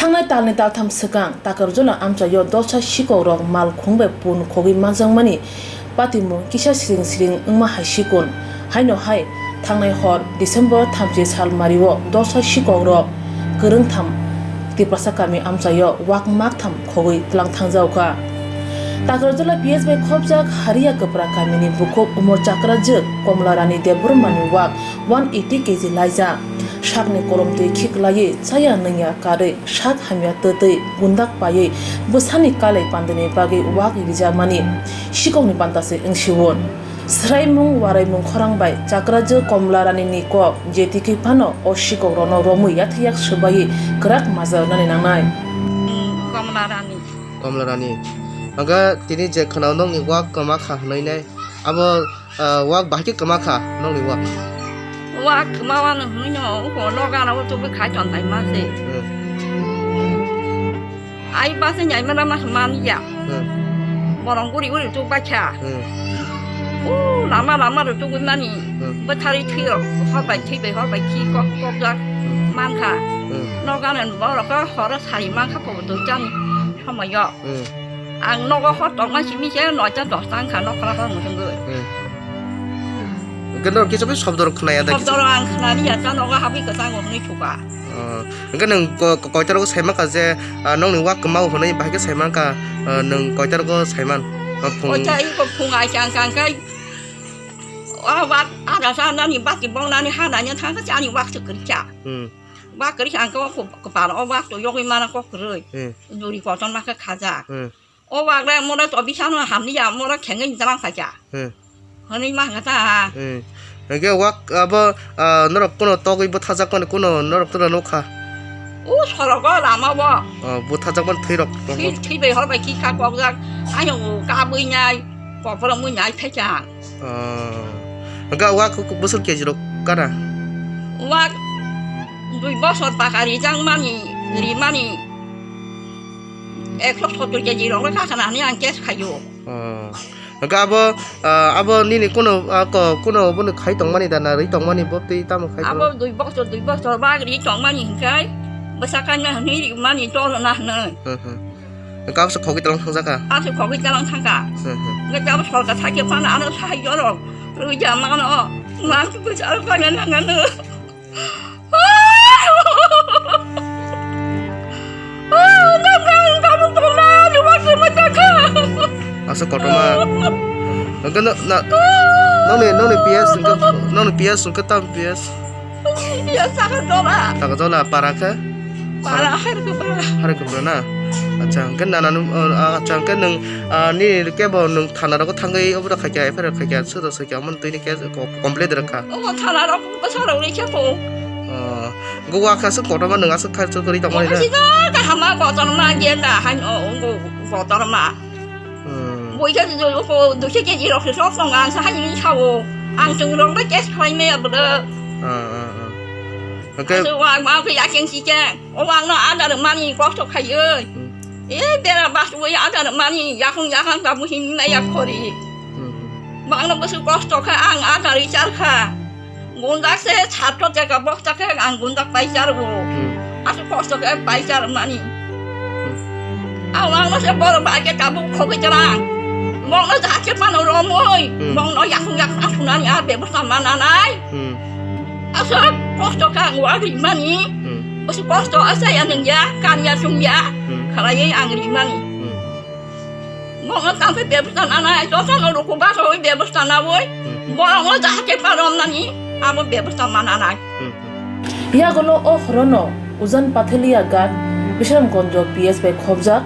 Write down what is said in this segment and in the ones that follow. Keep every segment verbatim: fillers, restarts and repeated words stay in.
Thangnai talni taltham swkang Takarjala amchaio dorsa sikokrok mal khung bai pun khogwi manjakmani patimung kisa siring siring wngma hai sikon. Haino hai thangnai hor December thamchi sal mario dorsa sikokrok kwrwngtham Tiprasa kami amchaio wak maktham khogwi tlang thangjaokha. Takarjala P S bai khopjak Hariya Kwpra kamini bukhuk umor chakrajwk Komla Rani Debbarmani wak one eighty K G laijak. Sakni kolomtwi khiklaiwi chaya nungya karwi sak hamya twtwi gundak paiwi bwsani kalai pandani bagwi wak rijakmani sikokni banta se wngsio. Swraimung waraimung khorang bai chakrajwk Komla Rani ni kok je tiki phano o sikokrokno romwi yathai yak swbaiwi kwrak majra rwnani nangnai. Komla Rani. Komla Rani. Hwnkhe tini je khwnao nokni wak kwma kha hwnwi nai. Abo, ah, wak bahai khe kwma kha nokni wak. Wak kwma wano hwnwi no, uko nokgana o tubui khai tonthai ma se. Hmm. Ai base nyai mana ma man ya. Hmm. Borong guri guri tuk bacha. Hmm. U lama lama ro tugui mani. Hmm. Bwthari thwi rok hor bai thwi bai hor bai khi kok kok jak. Hmm. Man kha. Hmm. Nokgana borok horo sari man kha po dui jani. Homoyo. Hmm. Ang nogo hor tongma simi se noita dosta wngkha nokra hor muchungwi. Hmm. Hwnkhe norok kisa bai sobdorok khwnaya da kisa? Sobdorok ang khnani ya, ta nogo habwi kwchango hwnwi thuka. Oh. Hwnkhe nwng ko-, ko-, koita rogo sai mankha je, ah, nokni wak kwmao hwnwi bahai khe sai mankha, ah, nwng koita rogo sai man? Ah, phung. Koita iko phung ai chang chang khe, o wak ada sa nani bati bong nani ha nani thang khe ani wak se kwrwi cha. Hmm. Wak kwrwi kha ang khe o kwpal o wak to yogwi mana kok kwrwi. Hmm. Duri kotor ma khe khaja. Hmm. O wak le mora to bisa no hamni ya, mora khengwi jalang khaja. Hmm. Hwnwi ma hwnga ta. Hmm. Hwnkhe wak abo, ah, norok kuno togwi bwthajak mani kuno norok toro nukha. O sorogo lama bo. Oh, bwthajak mani thwi rok tongma. Thwi, thwi bai hor bai khi kha kokjak. Ayo kabwi nai, kopor mui nai thai cha. Oh. Hwnkhe wak bwswk K G rok kana? Wak dui bosor paka rijak mani, ri mani. Ekso sottor K G rok le kakana hwnwi ang case khaio. Oh. Hwnkhe abo, ah, abo nini kuno, ah, ko-, kuno bono khai tongmani da na rwi tongmani bo twi tamo khai tongo? Abo dui bosor, dui bosor bak ri tongmani hwnkhe bwsa kaina hwnwi ri mani tolo na hwnwi. Hmm, hmm. Hwnkhe abo se khogwi tlang thangjakha? Abo se khogwi tlang thangkha. Hmm, hmm. Hwnkhe abo sorkar sakhe phano ano sahai jorok rwja mano. Mang tu bwsa aro kaina nangano. Asa kotorma. Hwnkhe no, na, noni, noni P S hwnkhe, noni P S hwnkhe tam P S? P S Takarjala. Takarjala, para khe? Para Harikupra. Harikupra na? Acha, hwnkhe nana nung, ah, acha, hwnkhe nung, ah, nini kebo nung thana rogo thangwi obo khaikha, F I R khaikha, sudo khaikha, omo twi ni case ko-, complete rwkha. Omo thana rok bwsa rok rikha ko. Oh, go wakha se kotorma nwng aswk khai chukri tongmani na? Sida kahama kotorma genda han o go kotorma. Hmm. Boikha jodi ko dushe keji rok se sok tong ang sa hani sao. Ang chung rok le case khlai me abro. Ah, ah, ah. Okay. Asu wa ma ko yaking si ke. O wang no ada mani kosto khai. Hmm. E bera bas wo ada mani yakung yakang ta muhin na ya khori. Hmm. Bang no bwswk kosto kha ang adar ichar kha. Gundak se satro teka bokta khe ang gundak paichar bo. Hmm. Aswk kosto khe paichar mani. Hmm. Ang wangno se borok bai khe tabuk khogwi tlang. Mokno jahakhe mano romoi. Hmm. Mokno yakung yakung asunani a bebosta mananai. Hmm. Aswk kosto kha ang wagri mani. Hmm. Bwswk kosto asa ya nungya, kamya sungya. Hmm. Khalaiwi ang rimani. Hmm. Bono tangwi bebosta nanai, jotono ruku basawi bebosta nawi, hmm, bono jahate paromnani abo bebosta mananai. Hmm, hmm. Yagulo o horono Ujan Pathelia Ghat, Bisramganj P S bai khobjak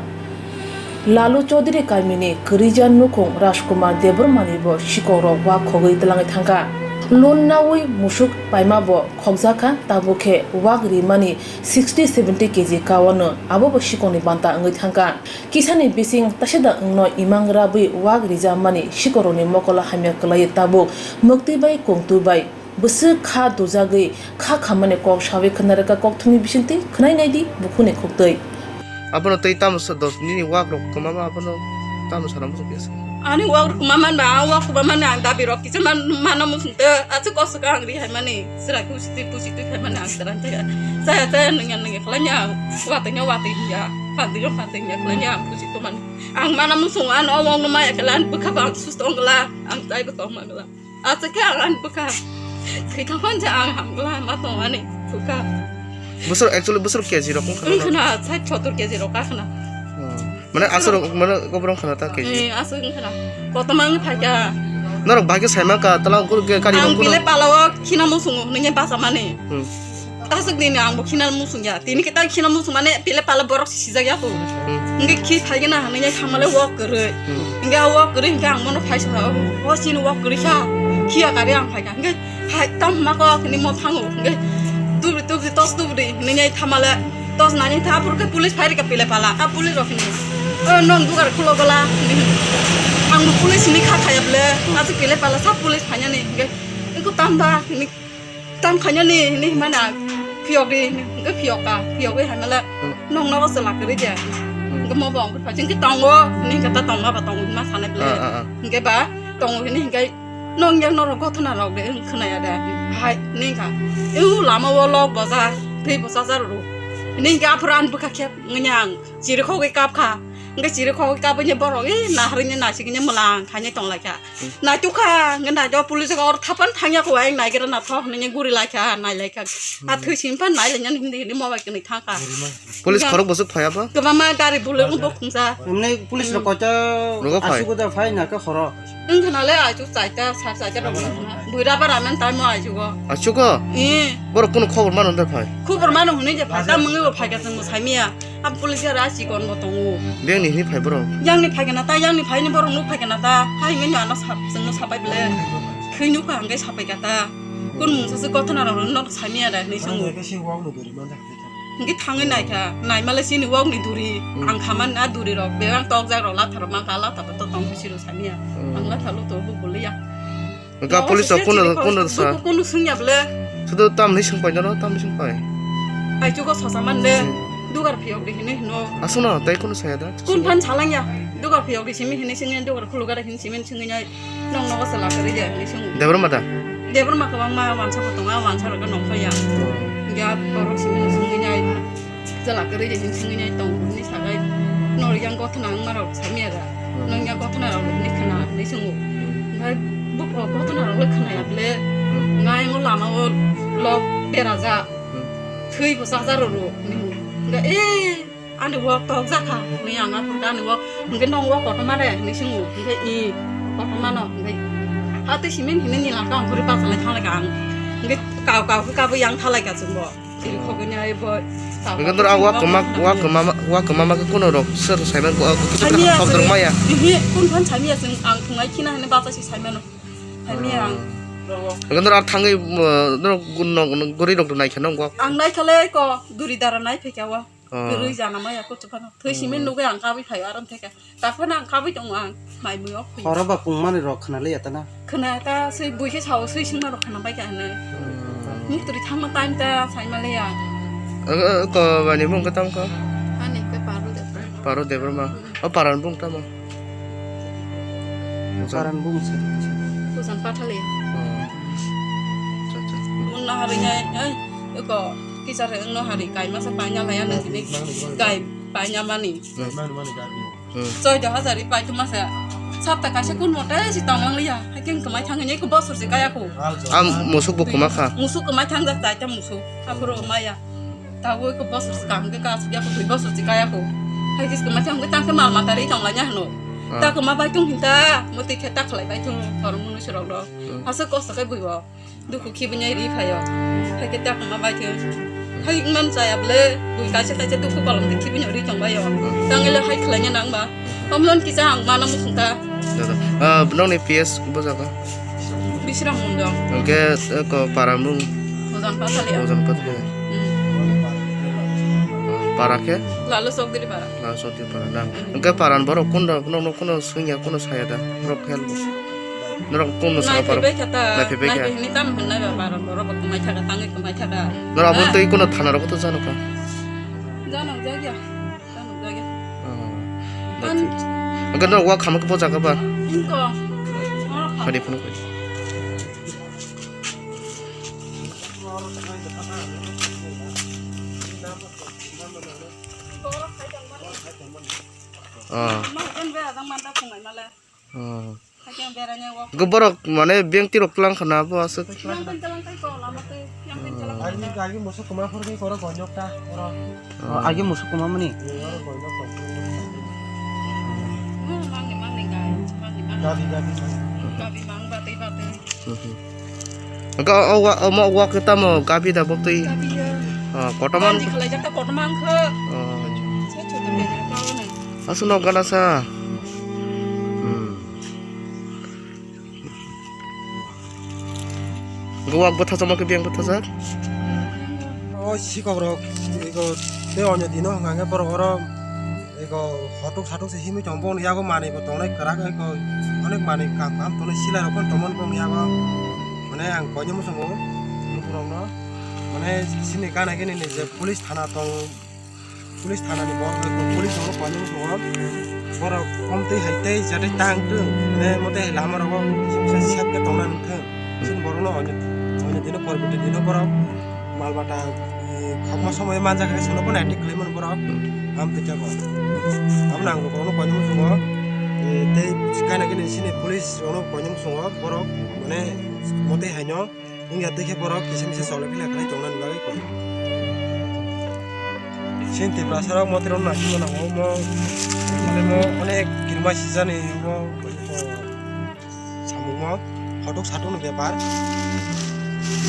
Lalu Chaudhary kamini kwrwija nukhung Rajkumar Debbarmani bo sikokrok wak khogwi twlangwi thangkha. Loan nawi musuk paima bo khokjakha, tabuk khe wak rimani sixty seventy K G kaono abo bo sikokni banta wngwi thangkha. Kisani bising tasada wngno imang rabwi wak rijamani sikorokni mokolo hamya kwlaiwi tabuk mwktwi bai kungtwi bai bwswk kha dujagwi kha khammani kok sawi khna rwkha. Kokthumni bisingtwi khwnai naidi bukhukni khuktwi. Abono tei tamo sa dos nini wak rok kwmama abono tamo sana muchung khe sa. Ani wak rwkma man ba, ang wak rwkma mani ang dabi rok kisa man, mano muchung te, achu kosok ang ri hai mani, chwrai pusi twi, pusi twi khai mani ang chwrai thaya. Chaya, chaya, nungya, nungya khlai nya, watwi nya, watwi ya, phatwi nya, phatwi ya khlai nya, ang pusi twi mani. Ang mano muchung ano, o wak no maya khlai, ang bwkha ba ang susto wng gla, ang chai bo tong ma gla. Achu khe ang ani bwkha. Thwi thang phan se ang hamgla ma tong ani bwkha. Bosor, actually bosor K G rok wngkha na? Wngkha na, sait sottor K G rok wngkha na. Hmm. Mane aswk rok, mane kobrok wngkha na ta K G? Eh, aswk wngkha na. Kotorma wng phaikha. Norok bahai khe saima ka, tala kuru khe kari rok kuno. Ang bile pala o khina muchungo hwnwi basa mani. Hmm. Tasuk nini ang bo khina muchung ya. Tini kita khina muchung mane pile pala borok si sijak ya ko. Hmm. Hingke khi phai gana hwnwi ya thamale wok kwrwi. Hmm. Hingke a wok kwrwi hingke ang mono phai sa, "Oh, oh, chini wok kwrwi kha." Khiya kari ang phai kha. Hingke hai tam ma kok ni mo thango. Hingke tubri tubri tos tubri hwnwi ya thamale tos nani tha pur ke police phai rika pile pala. A police rok hini, "Oh, nong dugar khulo bala." Ang bo police ni kha khaya ble. A pile pala sa police phai nani hingke. Eko tam da hini Tam khaina ni, ni mana phiyok di, hingke phiyok ka, phiyok di hamala, hmm, nong nogo chwla kwrwi de. Hmm. Hingke mo bo hingke phai, hingke tongo, hini hingke ta tongma ba tongo, hima sanai ble. Ah, ah, ah. Hingke ba, tongo hini hingke nong yang norok gothona rok de, hing khwnaya de. Hai, hini hingka, eu lama o lok boja, tei boja jar ru. Hini hingke aphuru ani bwkha khe, ngini ang, chiri khogwi kap kha. Hingke chiri khogwi kap hini borok, e, naharwi ni nasik hini mwlang khainai tong lai kha. Naitukha, hingke naitok police o or thapan thangya ko, ang naigra na thok, hwnwi guri laikha, nai laikha. A thwi sim phan nai lainani hindi hindi mobile kwnwi thangkha. Police khorok bosok phaiya ba? Kwbangma gari bulai wng bo khungsa. Emne police rok koita. Nogo phai. Asugo da phai na ka khoro. Wngkha nale aichu chaita, sar chaita rok wngkha. Buira bara men tai mo aichugo. Achugo? Ee. Borok kono khobor mano da phai? Khobor mano hwnwi je phai, ta mungwi bo phai ka chwng bo saimiya. A police ya ra chikon bo tongo. Beng ni hini phai borok? Yang ni phai kana ta, yang ni phai ni borok nuk phai kana ta. Hai ngi ano sap, chwng no sapai ble. Khwi nuk ka hingke sapai ka ta. Kun mungsa se kothona rok no samiya da hini chwng. Hingke thangwi nai kha, nai male chini wak ni duri. Hmm. Ang khaman a duri rok, berang tok jak rok lathar ma ka lathar to tong siro samiya. Hmm. Ang lathar lo to bu buliya. Ga police rok kono, kono sa? Kono sungya ble. Sudo tam ni sung pai no, tam ni sung pai. Ai chugo sosa man de. Hmm. Dugar phiyok de hini hino. Asuno, tai kono saya da? Kun phan salang ya. Dugar phiyok de simi hini sini dugar khulu gara hini simi sini nyai. Nong nogo sala kari de hini sung. Debra mata? Debra mata bang ma wansa ko tonga, wansa rok nong phaya. Ya borok simi sini nyai. Jala kwrwi de hini singwi nai tong hini sagai nor yang gothona wngma rok samya da. Hmm. Nong yang gothona rok hini khna hini swngo. Hmm. Ngai bukro gothona rok le khna ya ble. Hmm. Ngai ngo lama o lok bera ja. Hmm. Thwi bo cha ja ro ro hini. Ngai e ani wok tok ja kha hini ang aphuru ani wok hingke nong wok kotorma de hini swngo hingke i kotorma no hingke hati simin hini ni laka ang khuri pa chalai thang laka ang hingke kau kau khe kabo yang thalai ka chwng bo. Chiri khogwi nai bo. Hingke nor a wak kwma, wak kwma, wak kwma ma khe kuno rok sir saiman ko, ko kisa kisa khobjor maya. Ihi, kun phan saimiya chwng ang thungai khina hwnwi bacha si saimano. Saimiya ang. Hingke nor a thangwi, uh, nor gun no, guri rok nai khe nong wak. Ang nai khale ko duri dara nai phai kha wa. Oh. Kwrwi jana maya ko chwphano. Thwi simin nugwi ang kabwi phaio aram theka. Takhwna ang kabwi tongo ang, mai mui ok. Horo ba pungmani rok khna liya ta na? Khna ta swi bui khe sao swi singma rok khna bai kha hwnwi. Hmm. Muktri thangma time ta saima liya. Ko bani mung ka tam ko? Ani ke paru de. Paru de brma. Hmm. O paran bung tamo. Paran bung se. Kusan pathali. Oh. Acha, acha. Mun na hari ngai ai ko kisar no hari kai masa paina laya nang sini kai paina mani. Hmm. Hmm. Choi do hajar ri pai tuma se. Sapta kaisa kun mote si tong lang liya. Hakin kemai thang ni ko bosor se kaya ko. Am musuk bo kuma kha. Musuk kemai thang jak tai ta musuk. Aphuru maya. Ta woi ko bosor se kang ke ka su ya ko bosor se kaya ko. Hai jis kemai thang ke tang ke mal mata ri tong la nya hno. Ah. Ta kema bai tung hinta. Muti khe ta khlai bai tung. Tor munu se rok do. Hmm. Hasa kosto ke bui bo. Dukhu khibini ri phaio. Hai khe tak ma bai khe. Hai man chaya ble, bui kaisa kaisa dukhu kolom de khibini ri tong baio. Tangile hai khlainya nang ba. Omlon kisa ang mana musung ta. Dada. Ah, nong ni P S bo jaga? Bisram Mundong. Oke, eh, ko para mung. Ojan Pathali. Ojan Pathali. Hmm. Para ke? Lalu Sokdiri para. Lalu Sokdiri para. Na. Oke, paran borok kun da, kun no kun sungya kun saya da. Borok help. Norok kunu saka paro. Nai phai kha ta. Nai phai kha. Nai phai hini tam hwnwi ba baron borok bo kwmai kha, tangwi kwmai kha. Norok abo tei kunu thana rok to jano kha. Jano jagya. Jano jagya. Oh. An Hwnkhe no wak khamkhe bo jaga ba. Ingko. Oro kha. Phadi phunu phadi. Ah. Ma jen be adang manda phungai male. Ah. Khaikhe berani wak. Go borok mane beng tirok tlang khana bo aswk. Yang pen jalan kai ko lama tei. Yang pen jalan kai. Agi, agi musu kuma phor kai koro gonyok ta oro. Ah. Agi musu kuma mani. Oro gonyok ko. Hmm, mangni, mangni gai. Mangni, mangni. Gabi, gabi, mangni. Gabi mang batei, batei. Mhm. Ga o wa, omo wak tamo gabi da bok tei. Gabi ya. Ah, kotoman. Banji khalai jak ta kotoman kha. Ah. Sa choto bejak ta ne. Aswk no gana sa. Hmm. Go wak bwtha chama khe beng bwtha jak. O sikok rok, ego, tei onyo dino hwnka khe borok oro, ego, hotuk satuk se himwi tong, boni yago manwi bo tongnai kwrak, ego, onek manwi kaham kaham tongnai, sila rok phano tongmani boni yago. Mane ang koinwi muchungo, borok no, mane, sini gana gini ni je police thana tong, police thana ni borok, police rok no koinwi muchungo, borok kom twi hai tei jatwi tang tong, mane, mote hai lama rogo, sep khe tongna nang thang, sini borok no, onyo, onyo dino, porbo dino borok. Mal mata, eh, khakma somoyo manjak khe sono phano attack khlaimani borok. Am tei kebo. Abo nang rok no koinwi muchungo. Eh, tei kana kini sini police rok no koinwi muchungo borok. Mane mote haino wngya tei khe borok kisa misa chole phila khlai tongna ni bagwi koi. Sini Tiprasa rok mote rok no naisingmano omo. Omo onek kirima sijani omo. Samungmo hotok satok ni bepar.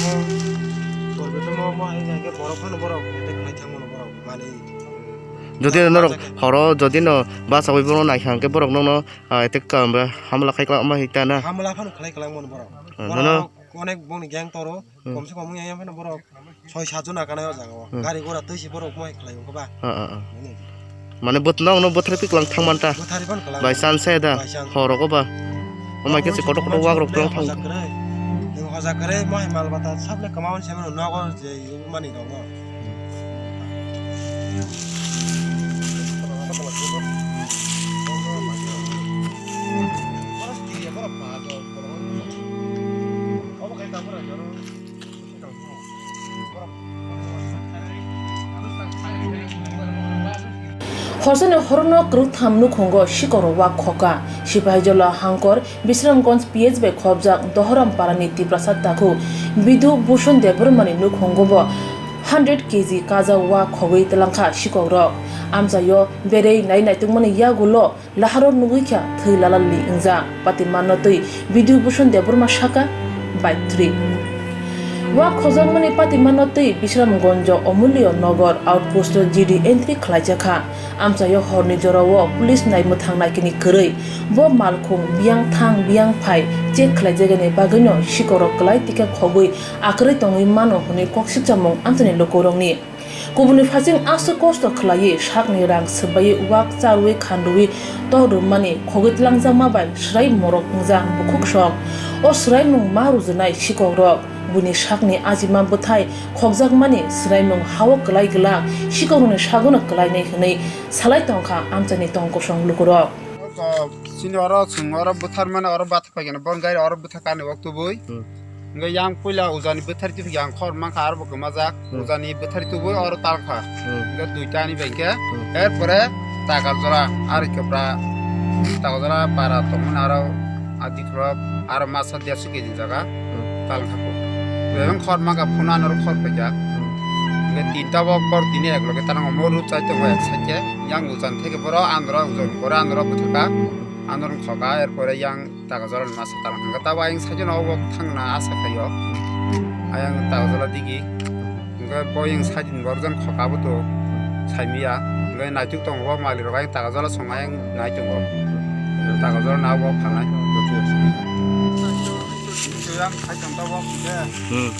Mo, borok no mo, mo, ai, ai, borok phano borok, ete khlai thangmano borok, mani. Jodi no norok horo, jodi no bachawi bono naikha hwnkhe borok nokno, ah, ete hamla khai kwlangma hikta na. Hamla phano khlai kwlangmano borok. Ah, borok nono onek bongni gang toro, hmm, komse kom wngya phano borok. Soi sajon akana o jaga o. Hmm. Gari gora twi si borok mai khlai o ba. Ah, ah, ah. Mane bwtno ono bwthar pi kwlang thang manta. Bwthar ban kwlang. By chance da. By chance. Horo ko ba. Omai khe se kotok kotok wak rok tong thang. Hojak kwrwi. Hojak kwrwi mai mal bata sable kwmaon se mano nogo je mani rok no. Horsani horono kwrwngtham nukhungo sikorok wak khoka. Sipahijola Hangkor, Bisramganj P H bai khopjak Dohoram parani Tiprasa takhuk Bidhu Bhushan Debbarmani nukhungo bo hundred K G kaja wak khogwi twlangkha sikokrok. Amchaio berei nai naitokmani yagulo laharo nugwi kha thwi lalali wngjak. Patimano twi Bidhu Bhushan Debbarma saka, bike three. Wak khojakmani patimano twi Bisramganjo Omulyo Nagar outpost o G D entry khlaijakha. Amchaio horni jorao police nai mwthang naikini kwrwi. Bo malkhung biyang thang biyang phai check khlaijagani bagwino sikorok kwlai tikhe khogwi akwrwi tongwi mano hwnwi kok sikchamung amchaini lukurokni. Kubuni phaising aswk kosto khlaiwi sakni rang swbaiwi wak charwi khandwi tok rwmani khogwi tlangjakma bai swrai morok wngjak bukhuk sok. O swraimung ma rwjwnai sikokrok, buini sakni ajima bwthai khokjakmani swraimung hao kwlai gwlak, sikokrokni sagono kwlainai hwnwi salai tongkha amchaini tong kosong lukurok. Sini oro chwng oro bwthar mano, oro bathak paikhe bon gari oro bwthak kani wak tubui. Hmm. Hingke yang puila ujani bwthar tubui yang khor mankha aro bo kwmajak. Hmm. Ujani bwthar tubui oro talkha. Hmm. Hingke duita ni bai khe. Hmm. Erpore takar jora ari kepra takar jora para tongmani aro adi khoro aro masa derso kg jaga. Hmm. Talkha po. Bebeng khor mankha phunano khor paijak. Hmm. Hingke tinta bo bor tini ek loge tanang mo rut chai tongo ek side khe. Yang ujan theke boro andro ujan kore andro bwthaka andro khoka erpore yang taka jora ni masa tala hingke tabo ayang side no obo thangna asa khaio ayang taka jora digi hingke bo yang side ni borok jang khoka bo to saimiya hingke naituk tongo bo malik rok ayang taka jora song ayang nai tongo taka jora na obo phalnai. Hmm.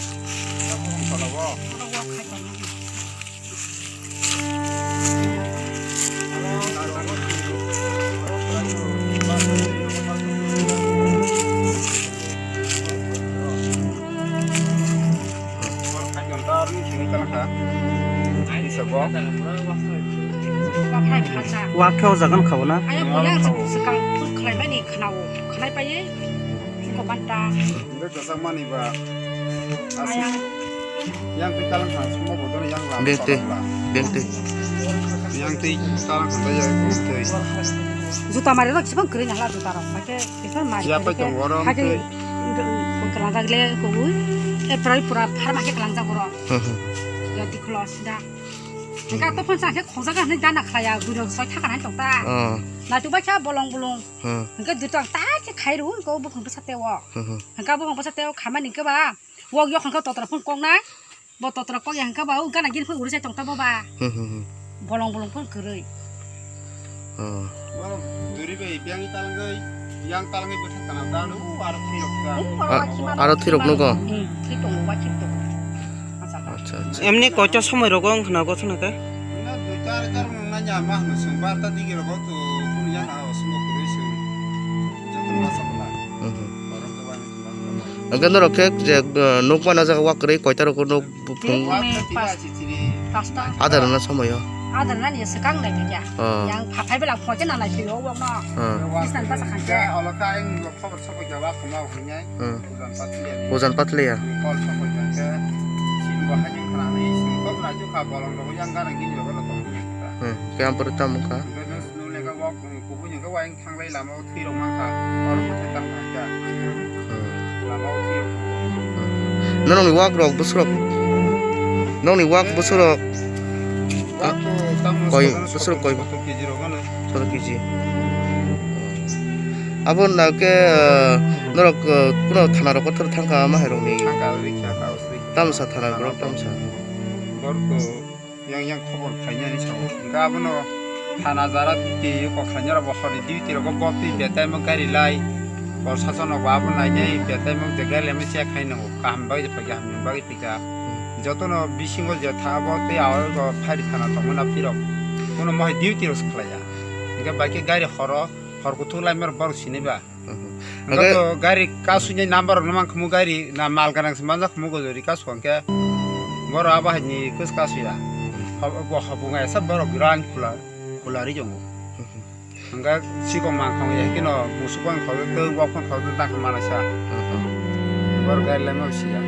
Wa khe o jaga no khabo na? Aya boya se swkang phul khlai bai ni khnao, khlai bai ye ko banta. Hingke kwchak mani ba aswk. Aya. Yang twi talang khan suma bo dono yang la. Beng twi, beng twi. Yang twi talang khan da ya twi. Juta mari rok sibang kwrwi na hla juta rok, hake kisa mari. Ya pai tong oro hake twi. Ko kala jagle ko ui. E prai pura phar ma ke kalang jagoro. Hmm, hmm. Ya diklo sida. Hingke to phone sa khe khongjak hinwi dana khlaiya, buino soi thaka nai tongta. Oh. Naituk bai kha bolong bolong. Hmm. Hingke duitong ta khe khai rw, hingke o buphang bwsa teo. Hmm, hmm. Hingke buphang bwsa teo khamani hingke ba, wok yok hingke totra phone koknai, bo totra kokya hingke ba, o gana gini phone uri sai tongta bo ba. Hmm, hmm, hmm. Bolong bolong phone kwrwi. Oh. Borok duri bai biyang talangwi, yang talangwi bwthang kana dano, o aro thwi rok ta. Hmm, borok A-, wakhi mano aro thwi rok thwi mano. Nogo? Hmm, thwi tongo, wakhi tongo. Acha, acha. Acha, acha. Emni koito somoi rogo wng khna gothono khe? Na dui tar jar wng na nya ma hwn swng bar ta digi rogo to phun ya na osmo kwrwi swng. Jokhon ma sabla. Mhm. Borok le wani khna. Hwnkhe norok khe je, uh, nuk mana jaga wak kwrwi koita rogo nuk Phung. Phung ni pas-, pasta. Adar na somoyo. Adar na ni swkang nai phikya. Oh. Yang phaphai bela phokhe na nai phio wok no. Oh. Bisnan basa khan khe. Olo ka ang khobor sokoi jawa khma hwnai. Oh. Ujan patliya. Ujan patliya. Kol sokoi khan khe. Sin bo hajing khna ni sin kok na ju kha bolong ro yang gana gini ro no tong ni. Hmm. Khe ampor tamo kha. Nule ka wok kubuni ka wayang. Thanglai lama o thwi rok mankha, oro bwthai tang thangkha. Hmm. Lama o thwi rok. Hmm. Norokni wak rok bwswk rok, norokni wak bwswk rok. Wak to tamo koi, soto, bwswk rok koi. Soto kg rok ano. Soto kg. Abo na khe, eh, norok, eh, kuno thana rok kotor thangkha ma hai rokni. Thangkha, rikha, kaus rikha. Tamsa thana borok tamsa. Borok to. Yang yang khobor khlainani sao. Hingke abono thana jara duty kok khlainai rok bo horni duty rogo bo twi betai mo gari lai. Borsa jono bo abo nainai betai mo je gari lai mo check khai nango. Kaham bagwi phaikha, hamya bagwi phaikha. Jotono bisingo je tha abo tei aro bo phari thana tongmani aphi rok. Bono mohai duty rok se khlaiya. Hingke bai khe gari horo, hor kuthuk lai mer borok sinai ba. Mhm. Hingke to gari kasui ni number rok no mankha mo gari na mal ganang se manjak mo gojori kasu hingke borok abo hai ni kus kasuya. Hob-, bo hobung aisa borok gran kula, kula ri jongo. Mhm. Hingke sikong mankha ya kino musuk bang khol to wok bang khol to tak mana sa. Mhm. Borok gari lai ma siya.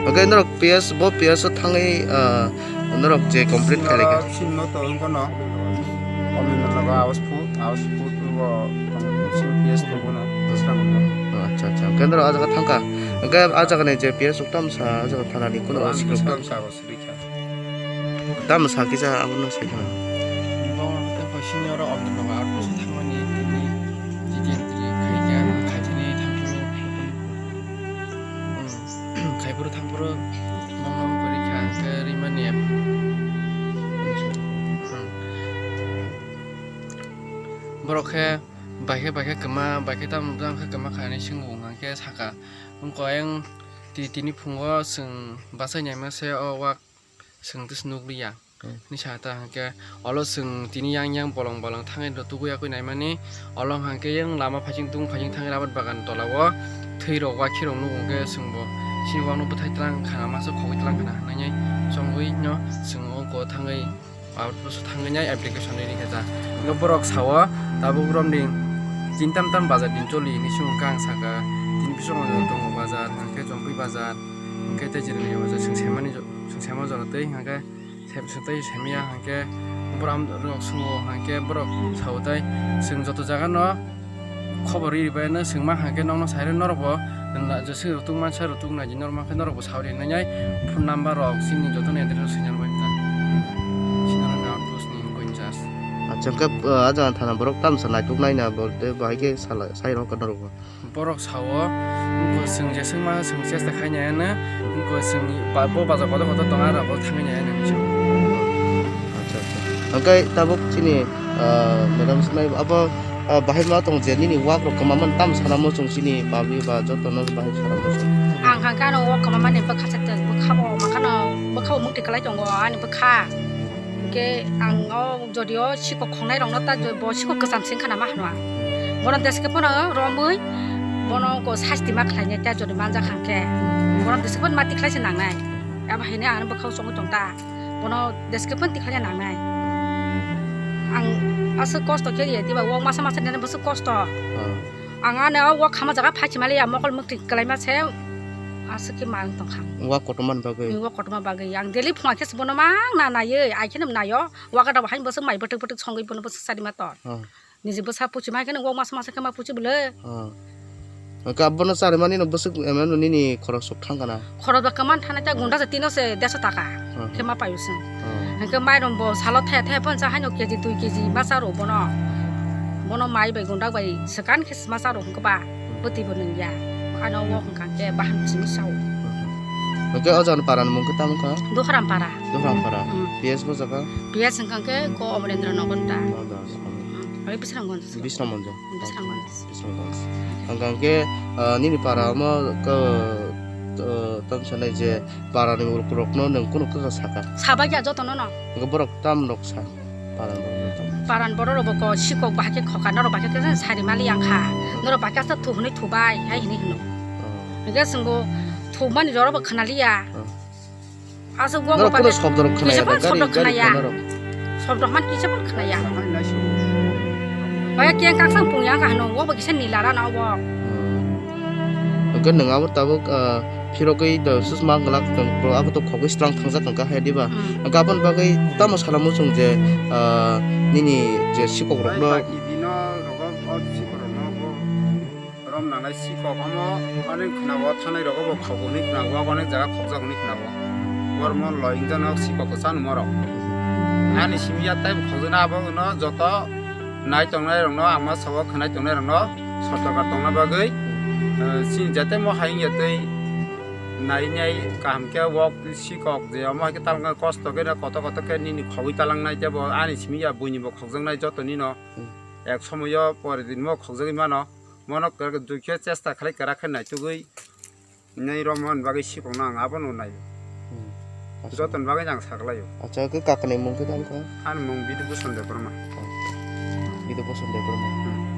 Hingke norok P S, bo P S o thangwi, ah, norok je complete khailai kha. Sino to wng kono. Omni nogo awas phu, awas phu bo tong sino P S to bono. Dosra mo. Oh, acha, acha. Hingke norok ah jaga thangkha. Hingke ah jaga ni je P S o tamsa, ah jaga thana ni kuno. Tamsa awas rikha. Tamsa kisa abono sai khana. Bono te ko sino ro omni nogo awas thangmani tini. Jitendri khaikha, khaikha ni thangphuru. Hmm. Khaipuru thangphuru mama kwrwi kha hwnkhe rimani. Hmm. Borok khe baikhe baikhe kwma, baikhe tamo jang khe kwma kha hinwi swngo hwnkhe saka. Wngkha ayang ti-, tini phungo chwng bachai naima se o wak. Chwng tei se nukliya. Hmm. Hinwi sa ta hwnkhe olo chwng tini yang yang bolong bolong thangwi rw tugui yakui naimani olo hwnkhe yang lama phaising tung phaising thangwi rabar bagan tola o thwi rok wakhi rok nugo hwnkhe chwng bo chini wak no bwthai tlang khana masa khogwi tlang khana hinwi chongwi no chwng o go thangwi out post thangwi nai application ri khe ta. Hwnkhe borok sao tabuk romni tin tam tam bazar din choli hinwi se hwnkhe ang saka tini bising tongo bazar hwnkhe Jompui bazar hwnkhe tei Jirani bazar chwng saimani. Chwng saima jora tei hwnkhe, sem-, se tei saimaya hwnkhe, borok rok swngo hwnkhe, borok sao tei chwng joto jaga no khobor ri bai no chwng ma hwnkhe, nokno sai rw norok bo, je se rutuk mansa rutuk nai di norok ma khe norok bo sao ri nai phone number rok chini joto ni address rok swinai rw bai ta. Sinaro na outpost ni incharge. Acha, hwnkhe, ah, ah jaga thana borok tamsa naituk nai na bo tei bahai khe sala, sai rw kha norok bo. Borok sao, wngkha chwng je chwngma chwng chesta khainai ano, wngkha chwng ba-, bo bazar kotor kotor tongo, aro bo thangwi nai ano hinwi sao. Acha, acha. Hwnkhe tabuk chini, ah, madam swmai abo, ah, bahai ma tong je nini wak rok kwma mani tam sana muchung chini public ba joto no bahai sana muchung. Ang hwnkhe ano wak kwma mani bwkha sa bwkha bo makhano bwkha bo mukti kwlai tongo ani bwkha. Hwnkhe ang o Jodi o sikok khongnai rokno ta jo-, bo sikok kwcham sing khana ma hwnwa. Bono deske phano romwi bono ko sasti ma khlainai ta jodi manjak hangkhe. Bono deske phano ma tikhlai se nangnai. Abo haino ano bwkhao chongwi tong ta. Bono deske phano tikhlai nangnai. Ang Aswk kosto khe ye diba, wak masa masa nene bwswk kosto. Ah. Ang ano o wak khama jaga phai chimali ya, mokol mukti kwlaima se aswk khe mang tongkha. Wak kotorma ni bagwi? Ni wak kotorma bagwi. Ang daily phunga khe se bono mang na naiwi, ai khe no naio. Wak ada bahai bwswk mai bwtwk bwtwk songwi bono bwswk sadi ma tor. Ah. Niji bwsa puchi ma khe no wak masa masa khe ma puchi bwle. Ah. Hwnkhe abono charimani no bwswk emano nini khorok sok thang kana? Khorok da kwman thana ta gunda se tino se deso taka. Hmm. Khe ma payu sung. Hmm. Hwnkhe mairum bo salo thaya thaya pon cha haino K G dui K G ma cha ro bono. Bono mai bai gunda bai swkan khe ma cha ro hwnkhe ba bwtwi bo nung ya. Ano wo hwnkha khe bahan simi sao. Hwnkhe o jani para ni mung khe tamo kha? Doharam para. Doharam para. Hmm. P S bo jaga? P S hwnkha khe ko Omerendra Nagar ta. Oh, da, da. Hmm. Oi Bisramganj. Bisramganj. Bisramganj. Bisramganj. Hwnkha khe, ah, nini para omo ko, ah, tamo sanai je para ni rok no nwng kunu kaka saka? Sabai ya joto no no. Hwnkhe borok tam rok sa? Para ni borok no tam? Para ni borok rok bo ko sikok bahai khe khoka norok bahai khe sari mali yang kha. Hmm. Norok bahai khe asa thu hwnwi thubai hai hwnwi hwno. Hmm. Hwnkhe chwng bo thumani jorok bo khwnaliya. Hmm. Aswk wok norok ba kunu khe sobdo rok khwnaya kisa da, phano sobdo gari, gari khwnaya. Khwnarok. Sobdo man kisa phano khwnaya. Baya keng kaksang pungya ka hano, wok ba kisa nila rana wok. Hmm. Hwnkhe nwng abo tabuk, ah, phirogwi do susma glak tong, abo to khogwi strang thangjak hwnkha hai diba? Hmm. Hwnkhe aboni bagwi tamo salamu chwng je, ah, nini je sikok rokno. Bai baki dino rogo o sikok rokno bo. Rom nanai sikok omo ani khwnago thanai rogo bo khok hwnwi khwnago, onek jaga khokjak hwnwi khwnago. Bormon lo ingjano sikok kwchang morok. Ani simi ya tai khokjana abo no joto nai tongnai rokno ama sabo khwnai tongnai rokno sotoka tongna bagwi, eh, sini jate mo hai ya tei nai nai kaham khe wok sikok je omo hai khe talnga kosto khe koto koto khe nini khogwi talangnai tebo ani simi ya buini bo khokjaknai joto nino. Hmm. Ek somoyo pore din mo khokjagwi mano. Mono kwrak dui khe chesta khlai kwrak khe naitugwi nai romna bagwi sikokno ang abono nai. Hmm. Acha. Jotoni bagwi ang saklaio. Acha, khe kakni mung khe tamo kha? Ani mung Bidu Bhusan Debbarma. Bidu Bhusan Debbarma. Hmm.